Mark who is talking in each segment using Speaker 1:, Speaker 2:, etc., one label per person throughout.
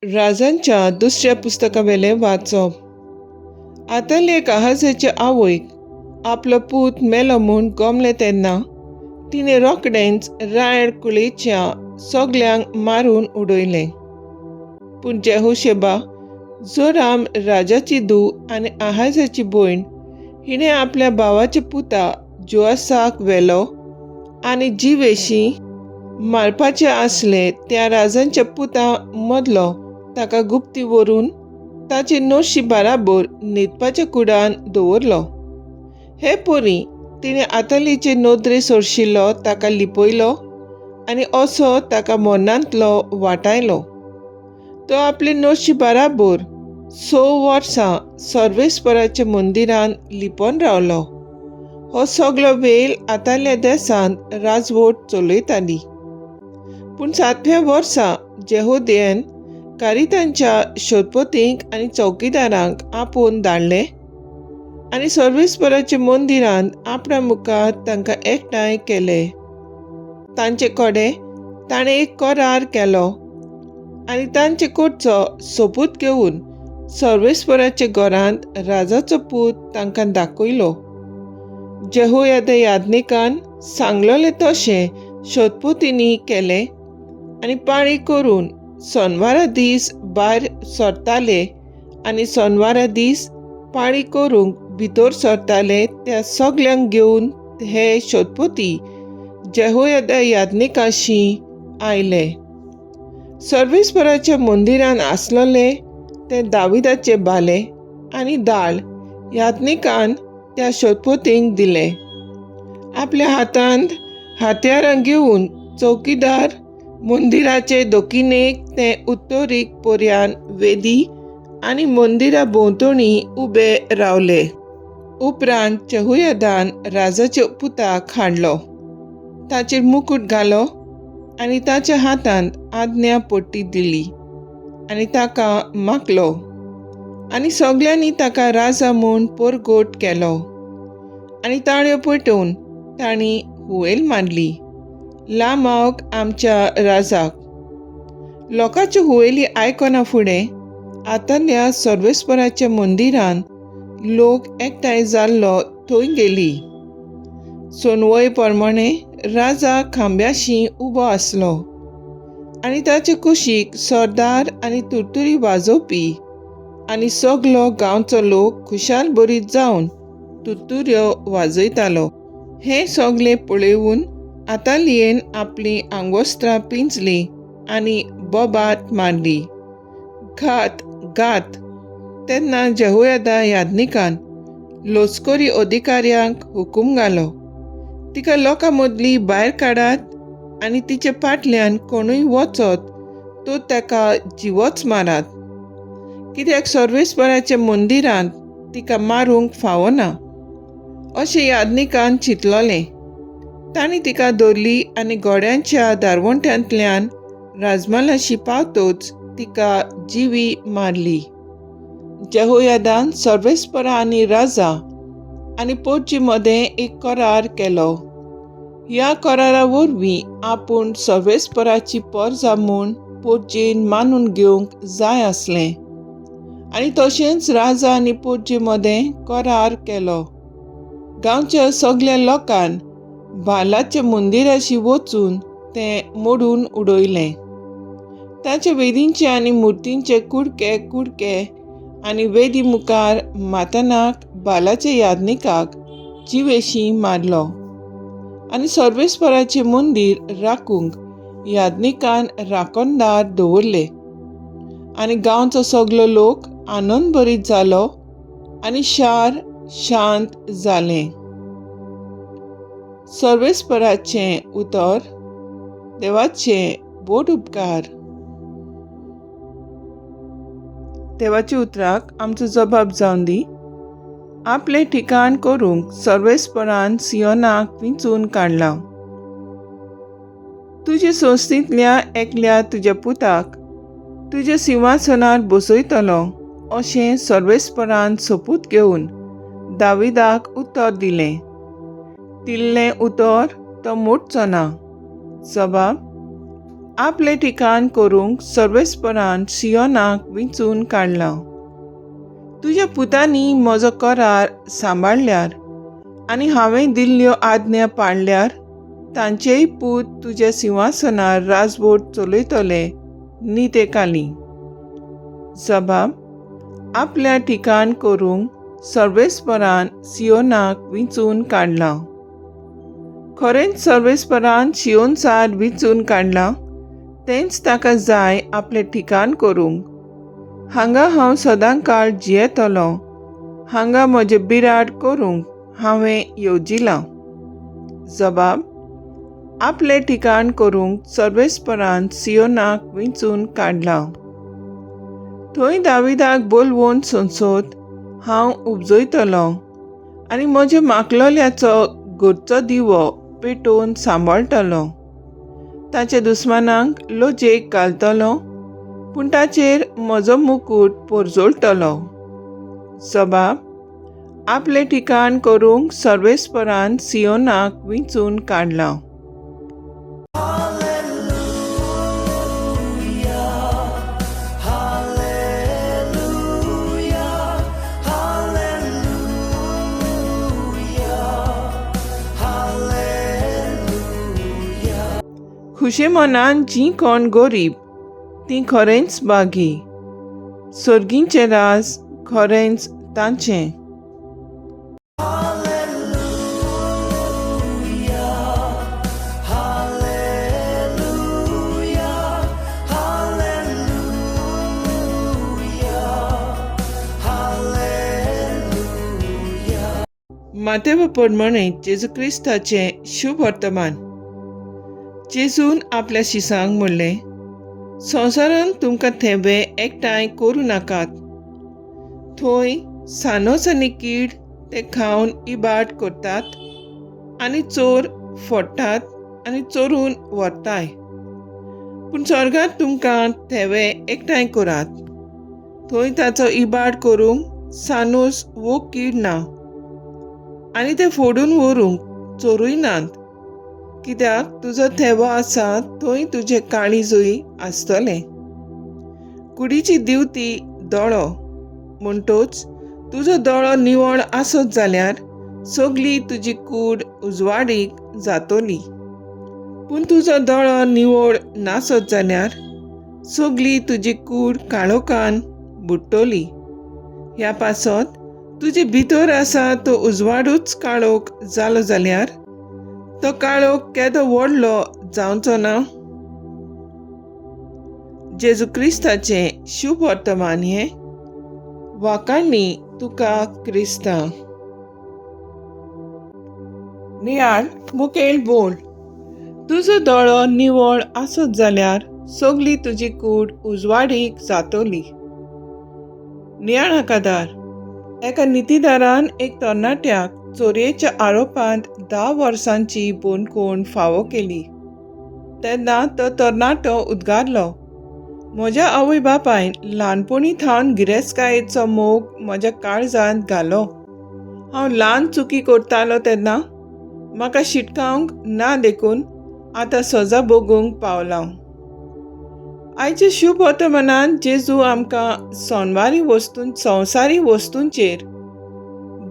Speaker 1: राजांच्या दुसऱ्या पुस्तकावेलें वाचप. आतालेक आहाजाचे आवयक आपलो पूत मेलो म्हूण गमलें तेन्ना तिणें रोखडेंच रायड कुळेच्या सगल्यांक मारून उडयलें. पूण जेहोशेबा, जोराम राजाची धूव आनी आहाजाची भयण, हिणें आपल्या भावाच्या पुता जोआसाक व्हेलो आनी जिवेशी मारपाचे आसले त्या राजांच्या पुता मदलो ताका गुप्ती व्हरून ताचे नोशी बाराबर न्हिदपाच्या कुडान दवरलो. हे परी तिणें आतालीचे नदरे सोरशिल्लो ताका लिपयलो आनी असो ताका मरणांतलो वाटायलो. तो आपले नोशी बाराबर 6 वर्सां सर्वेस्पराच्या मंदिरान लिपोन रावलो. हो सगलो वेळ आताल्या देसांत राजवट चलयताली. पूण 7व्या वर्सा जेहोदेन कारितांच्या शोधपोतींक आनी चौकीदारांक आपोवन धाडले आनी सर्वेस्पराच्या मंदिरांत आपणा मुखार तांकां एकठांय केले. तांचे कडेन ताणें एक करार केलो आनी तांचे कडचो सोपूत घेवन सर्वेस्पराच्या घरांत राजाचो पूत तांकां दाखयलो. जेहोयादा याज्ञिकान सांगलेलें तशें शोधपोतींनी केलें आनी पाळी करून सोनवारा दीस भायर सरताले आनी सोनवारा दीस पाळी करूंक भितर सरताले त्या सगल्यांक घेवन हे शोधपोती जेहोयादा याज्ञिकाशी आयले. सर्वेस्पराच्या मंदिरान आसलेले ते दाविदाचे बाले आनी दाळ याज्ञिकान त्या शोधपोतींक दिले. आपल्या हातांत हत्यारां घेवन चौकीदार मंदिराचे दक्षिणेक ते उत्तरीक पर्यान वेदी आनी मंदिरा भोंवतणी उबे रावले. उपरांत जेहोयादान राजाच्या पुताक हाडलो, ताचेर मुकूट घालो आनी ताच्या हातांत आज्ञा पट्टी दिली आनी ताका मागलो आनी सगल्यांनी ताका राजा म्हूण परगट केलो आनी ताळयो पेटोवन तांणी हुवेल मारली, लामावक आमच्या राजाक. लोकांच्यो हुवेली आयकना फुडें आताल्या सर्वेस्पराच्या मंदिरान लोक एकठांय जाल्लो थंय गेली. सोनवय प्रमाणे राजा खांब्याशी उबो आसलो आनी ताचे कुशीक सरदार आनी तुरतुरी वाजोवपी आनी सगलो गांवचो लोक खुशाल बरीत जावन तुरतुऱ्यो वाजयतालो. हें सगलें पळोवन आतालियेन आपलीं आंगवस्त्रां पिंजलीं आनी बोबाट मारली, घात घात. तेन्ना जेहोयादा याज्ञिकान लश्करी अधिकाऱ्यांक हुकूम घालो, तिका लोकां मदली भायर काडात आनी तिचे फाटल्यान कोणूय वचत तो ताका जिवोच मारात, कित्याक सर्वेस्पराच्या मंदिरांत तिका मारूंक फावना अशें याज्ञिकान चिंतलोलें. तांणी तिका धरली आनी घोड्यांच्या दारवंट्यांतल्यान राजमालाशी पावतच तिका जिवी मारली. जेहोयादान सर्वेस्परा आनी राजा आनी पोरची मदें एक करार केलो. ह्या करारा वरवीं आपूण सर्वेस्पराची परजा म्हूण पोरचेन मानून घेवंक जाय आसलें आनी तशेंच राजा आनी पोरचे मदें करार केलो. गांवच्या सगल्या लोकान बालाच्या मंदिराशी वचून तें मोडून उडयलें. ताच्या वेदींचे आनी मुर्तींचे कुडके कुडके आनी वेदी मुखार मातनाक बालाच्या याज्ञिकाक जिवेशी मारलो आनी सर्वेस्पराचें मंदीर राखूंक याज्ञिकान राखणदार दवरले आनी गांवचो सगलो लोक आनंदभरीत जालो आनी शार शांत जालें. सर्वेस्पराचें उतर. देवाचे बोट उपकार. देवाच्या उतराक आमचो जबाब जावन दी. आपलें ठिकाण करूंक सर्वेस्परान सियोनाक विंचून काडलां. तुजे संस्थेंतल्या एकल्या तुज्या पुताक तुज्या सिंहासनार बसयतलो अशें सर्वेस्परान सोपूत घेवन दाविदाक उतर दिलें. दिल्लें उतर तो मोडचो ना. जबाब आपलें ठिकाण करूंक सर्वेस्परान सियोनाक विंचून काडलां. तुज्या पुतांनी म्हजो करार सांबाळ्ळ्यार आनी हांवें दिल्ल्यो आज्ञा पाळ्ळ्यार तांचेय पूत तुज्या सिंवासनार राजवट चलयतले नितेकाली. जबाब आपल्या ठिकाण करूंक सर्वेस्परान सियोनाक विंचून काडलां. खरेंच सर्वेस्परान सियोनसार विंचून काडलां, तेंच ताका जाय आपलें ठिकाण करूंक. हांगा हांव सदांकाळ जियेतलो, हांगा म्हजें बिराड करूंक हांवें येवजिलां. जबाब आपलें ठिकाण करूंक सर्वेस्परान सियोनाक विंचून काडलां. थंय दाविदाक बोलवून संसद हांव उपजयतलो आनी म्हज्या माकलोल्याचो घरचो दिवो पेटोवन सांबाळटलो. ताच्या दुस्मानांक लजेक घालतलो, पूण ताचेर म्हजो मुकूट पोरजोळटलो. जबाब आपलें ठिकाण करूंक सर्वेस्परान सियोनाक विंचून काडलां. खुशे मनान जीं कोण गरीब तीं खरेंच बागी, सर्गींचें राज खरेंच तांचें. मातेव प्रमाणे जेजू क्रिस्ताचें शुभ वर्तमान. जेजून आपल्या शिसांक म्हणलें, संवसारांत तुमकां थेंबे एकठांय करूं नाकात, थंय सानोस आनी कीड ते खावन इबाड करतात आनी चोर फोडटात आनी चोरून व्हरताय. पूण स्वर्गांत तुमकां थेवे एकठांय करात, थंय ताचो इबाड करूंक सानोस वो कीड ना आनी ते फोडून व्हरूंक चोरूय नात. कित्याक तुजो थेवो आसा थंय तुजें काळीजूय आसतलें. कुडीची दिवती दोळो, म्हणटोच तुजो दोळो निवळ आसत जाल्यार सगली तुजी कूड उजवाडीक जातली, पूण तुजो दोळो निवळ नासत जाल्यार सगली तुजी कूड काळोखान बुडटली. ह्या पासत तुजे भितर आसा तो उजवाडूच काळोख जालो जाल्यार तो काळोख केदो व्हडलो जावचो ना. जेजू क्रिस्ताचें शुभ वर्तमान हें. वाकांनी तुका क्रिस्ता. नियाळ मुखेल बोल. तुजो दोळो निवळ आसत जाल्यार सगली तुजी कूड उजवाडीक जातली. नियाळ हाकादार. एका नितीदारान एक तरणाट्याक चोरयेच्या आरोपांत 10 वर्सांची बंदखण फावो केली. तेन्ना तो तरणाटो उद्गारलो, म्हज्या आवय बापायन ल्हानपणी थावन गिरेस्तकायेचो मोग म्हज्या काळजांत घालो. हांव ल्हान चुकी करतालो तेन्ना म्हाका शिटकावंक ना देखून आतां सजा भोगूंक पावलां. आयच्या शुभ वर्तमानान जेजू आमकां संवसारी वस्तूंचेर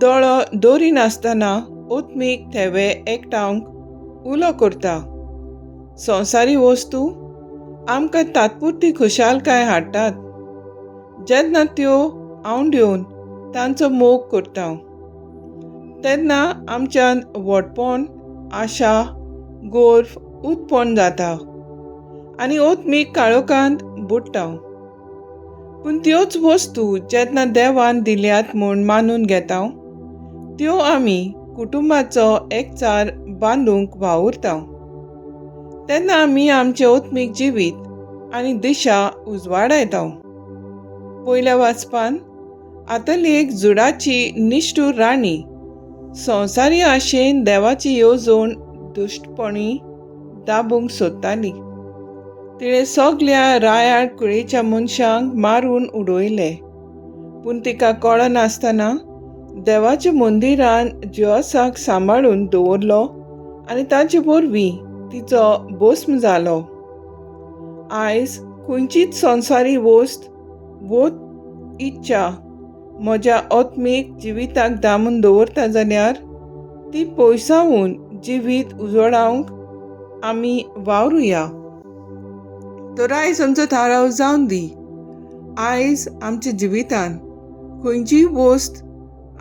Speaker 1: दोळो दवरिनासतना आत्मीक थेवे एकठावंक उलो करता. संवसारी वस्तू आमकां तात्पुरती खुशालकाय हाडटात, जेन्ना त्यो आवंडेवन तांचो मोग करता तेन्ना आमच्यान व्हडपण, आशा, गर्व उत्पन्न जाता आनी आत्मीक काळोखांत बुडटा. पूण त्योच वस्तू जेन्ना देवान दिल्यात म्हूण मानून घेता त्यो आमी कुटुंबाचो एकचार बांदूंक वावुरता तेन्ना आमी आमचें आत्मीक जिवीत आनी दिशा उजवाडायता. पयल्या वाचपान आतां एक जुडाची निश्ठूर राणी संवसारी आशेन देवाची येवजण दुश्टपणी दाबूंक सोदताली. तिणें सगल्या रायाळ कुळेच्या मनशांक मारून उडयले, पूण तिका कळनासतना देवाच्या मंदिरान जियोसाक सांबाळून दवरलो आनी ताचे वरवीं तिचो भस्म जालो. आयज खंयचीच संवसारी वस्त वत इच्छा म्हज्या आत्मीक जिविताक दामून दवरता जाल्यार ती पयसावून जिवीत उजवाडावंक आमी वावरुया. तर आयज आमचो थाराव जावन दी, आयज आमच्या जिवितान खंयचीय वस्त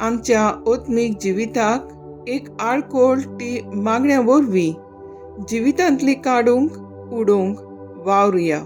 Speaker 1: आमच्या आत्मीक जिविताक एक आडखळ ती मागण्या वरवीं जिवितांतली काडूंक उडोवंक वावरुया.